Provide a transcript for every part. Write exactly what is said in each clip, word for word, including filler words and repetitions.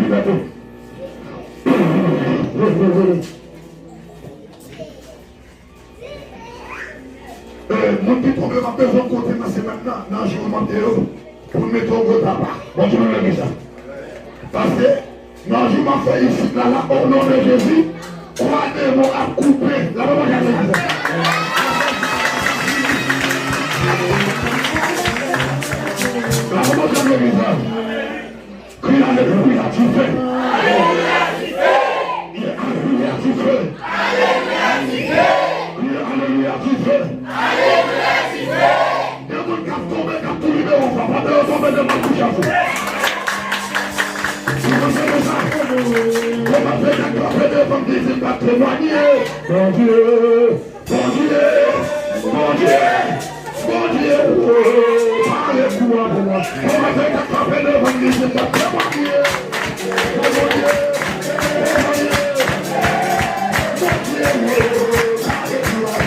Liberté. Eh, moun ki tonbe, m ap bezwen kote nan semèn nan, nan jou m ap te yo, pou n mete yon gwo tapa. Bondye, nou legliz la. Paske, nan jou m ap fè isit la, la, o non de Jezi, kwa demon ap koupe. La, pa bagay legliz la. La, pa bagay legliz la. Kriye alelouya dife. Alelouya dife. Kriye alelouya dife. Alelouya dife. Kriye alelouya dife. Alelouya dife. De moun k ap tonbe, k ap tou nimewo, papa, de yo tonbe, de moun kouche asou. Si nou se konsa, kòmanse nan kanpe devan m, di, m pa temwanye. Bondye. Bondye, Bondye, Bondye, o, pale kou a pou mwen. Kòmanse ta kanpe devan m, di, m ap temwanye. O Bondye, o Bondye, Bondye, o, pale kou a.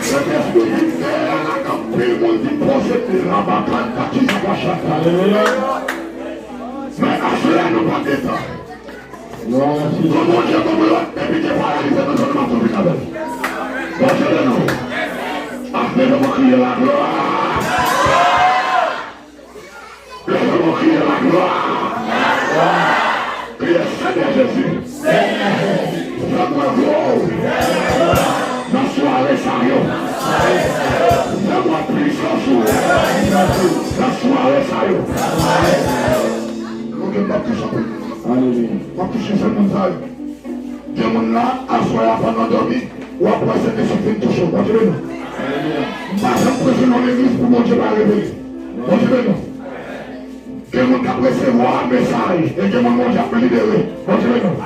Sentespri ki fè anpil moun di pwofet li rabakan, kaki sa pa chak. Alelouya. Men aswè a nou pa gentan. Glwa a Dye. Bon, Bondye, bon, Bondye, epi ke paralize nou, nou maton vin avè l. Bondye de nou. Ap leve pou kriye laglwa. Leve pou kriye laglwa. Kriye, Senyè Jezi. Fè mwen wè w nan sware sa yo. Fè mwen plis nan sware sa yo. Oke, m ap touche anpil. Aleluya. M ap touche sèl moun sa yo. Gen moun la, aswè a pandan dòmi, w ap wè Sentespri vin touche w. Bondye beni w. M pa janm preche nan legliz pou Bondye pa revele. Bondye beni w. Gen moun k ap resevwa mesaj, e gen moun Bondye ap libere. Bondye beni w.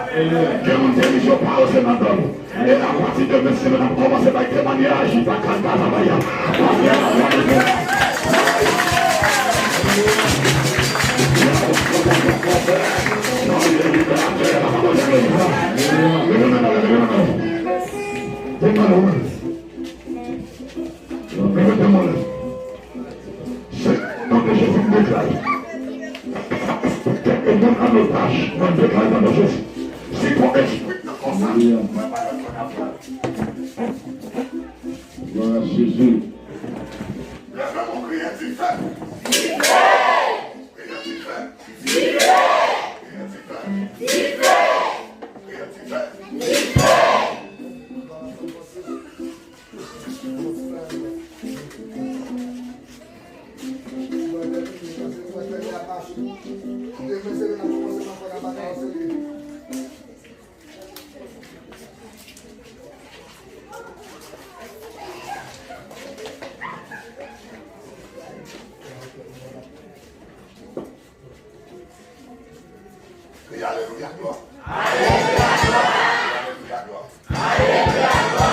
Gen moun delivrans yo pa ose nan dòmi. E apati de demen, n ap kòmanse bay temwayaj, pa kanta la baya. Paske la vwa de Bondye. Leve men w anlè, leve men w anlè. Leve men w anlè. Leve men w anlè. Se nan non de Jezi m deklare. Tout tèt e moun an otaj, mwen deklare nan non Jezi. Si gon espri nan kò sa, mwen pa nan kò n ap pale. Glwa a Jezi. Leve men w kriye dife. Dife! Kriye dife. Dife! Kriye dife. Dife! Kriye dife. Dife! Kriye alelouya, glwa. Alelouya, glwa. Alelouya, glwa. Alelouya, glwa.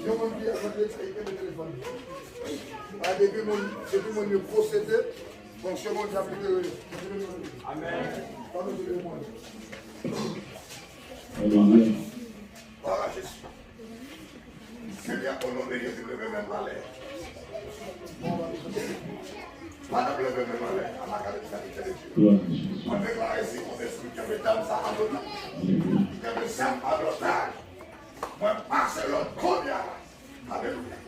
Yon moun ki ap rantre sa, li kenbe telefòn li. A, depi moun, depi moun yo posede, fonksyon Bondye ap libere yo. Amèn. Pa bezwen depi moun. Alelouya. Glwa a Jezi. Senyè, o non de Jezi, leve men m anlè. Madanm, leve men m anlè. Anakademi sa ki tande Dye. Mwen deklare si yon espri kenbe dam sa an otaj, kenbe zam an otaj, mwen pase lòd kounye a la. Alelouya.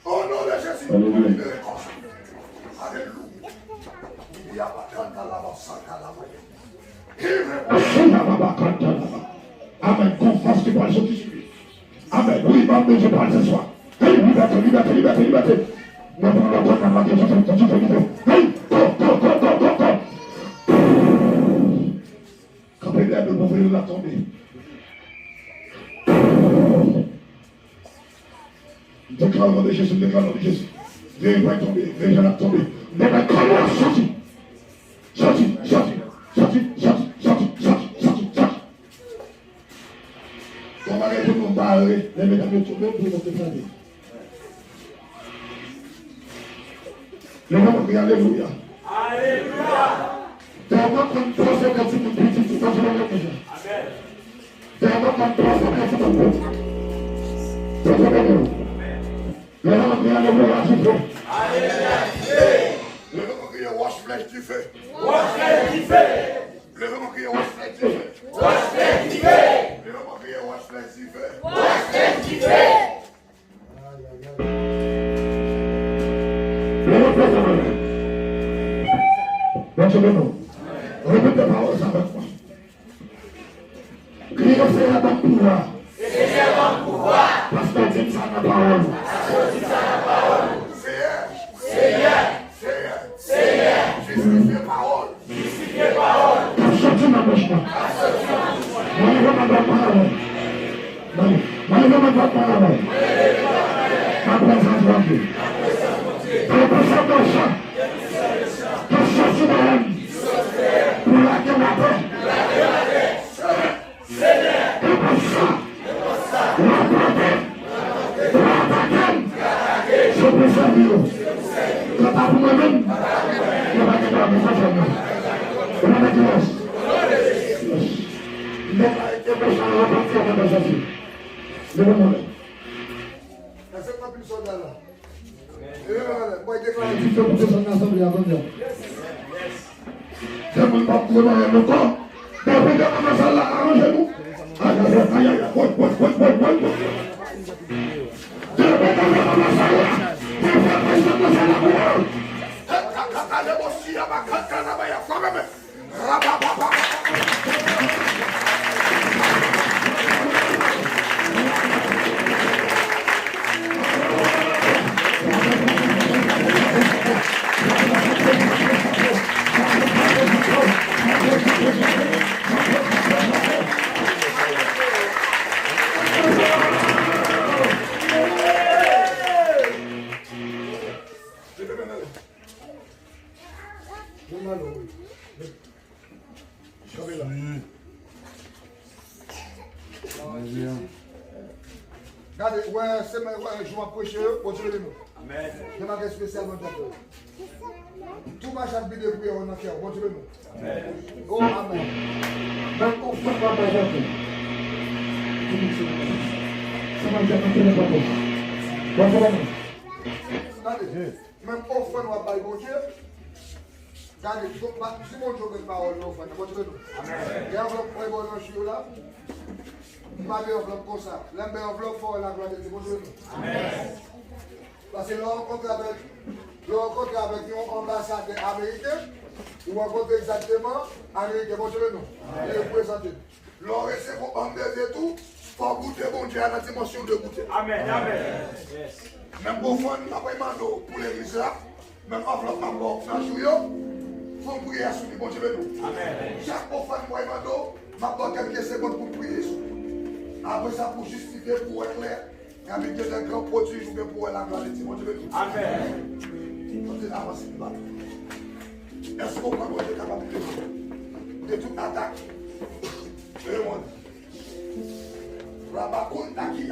O non de Jezi, mwen libere kò sa. Alelouya. Ili a pa kanta la ba santa la ba. Santa la ba kanta la ba. Amèn. Gon fòs ki pral soti sou li. Amèn. Wi, ban m Bondye pral se swa. Hey, libète, libète, libète, libète. Mwen pran lòt kòd nan lage sou fè, sou fè, sou fè. Hey, go, go, go. Kanpe dèyè do l pou voye l la tonbe. M deklare o non de Jezi, m deklare o non de Jezi. Veye pral tonbe, veye jan ap tonbe. Deklare kòd la soti. Soti, soti, soti. Yon bagay pou nou bare, lè medam yo tonbe, pou nou te frape. Lè nou kriye alelouya. Alelouya. Dèyè mwen konn poze kè timoun piti, ti sa sou legliz la. Amèn. Dèyè mwen konn poze kè timoun piti. Bondye beni w. Lè nou kriye alelouya, dife. Alelouya, dife. Lè nou kriye wòch flèch dife. Wòch flèch dife. Leve men w kriye wòch flèch dife. Wòch flèch dife. Leve men w kriye wòch flèch dife. Wòch flèch dife. Leve men w. Bondye beni w. Repete pawòl sa avèk mwen. Kriye Senyè ban m pouvwa. Senyè ban m pouvwa. Paske w di m sa nan pawòl ou. Paske w di m sa nan pawòl ou. Senyè. Senyè. Senyè. Senyè. Jistifye pawòl. Jistifye pawòl. K ap soti nan bouch mwen. K ap soti nan bouch mwen. Mwen leve men dwat mwen anlè. Mwen leve men dwat mwen anlè. Nan prezans Bondye. Ke pousè mechan k ap soti dèyè m pou lage m atè. Senyè, ke pousè w ap plante pou atake m, se pou sèvi yo. Kanta pou mwen menm, yo pa gen dwa defann non. Ou pa mete yès. Yès. M deklare ke mechan yo pati nan non de Jezi. Leve men w. Èske anpil sòlda la? Leve men w. Mwen deklare dife pou desann nan asanble a kounye a. Fè moun p ap goumen ankò. Depi devan nan sal la, aranje nou. Ayayay, ayayay, woy, woy, woy, woy, woy, woy. Depi devan nan sal la, fè prezidan nan sal la pou mwen. Kaka, kaka, lebo, siya, ba, kaka, la, ba, ya, fwa, men, men. Bon, alo, wi. Kanpe la. Gade, wè, semèn, wè, jou m ap preche yo, Bondye beni nou. Amèn. Demake espesyalman tèt yo. Tou mache ak bidon priyè w nan kè w, Bondye beni nou. Amèn. Oh, amèn. Menm ofrann w ap bay Bondye. Sa manje nan tèlè pa bon. Bondye beni nou. Gade, menm ofrann w ap bay Bondye. Gade, bon, pa, si Bondye gen pawòl nan ofrann nan, Bondye beni nou. Amèn. Gen anvlòp mwen ba w nan jou yo la. M pa gen anvlòp konsa. Lè m bay anvlòp, fò w wè laglwa de Dye. Bondye beni nou. Amèn. Paske lè w rankontre avèk, lè w rankontre avèk yon anbasadè ameriken, ou rankontre egzakteman ameriken. Bondye beni nou. Li reprezante. Lè w resevwa òm de Dye tou, fò w goute Bondye a nan dimansyon de goute. Amèn, amèn. Menm ofrann m ap mande w pou legliz la, menm anvlòp m ap ba w nan jou yo, fò w priye sou li, Bondye beni w. Amèn. Chak ofrann m ap mande w, m ap ba w kèlke segonn pou w priye sou li. Apre sa, pou w jistifye, pou w wè klè, Gen anpil de gran pwodui ou gen pou wè laglwa de Dye. Bondye beni w. Amèn. Bondye avanse pi ba. Èske w kwè Bondye kapab deliver w de tout atak? Lemonn. Rabakoun Taki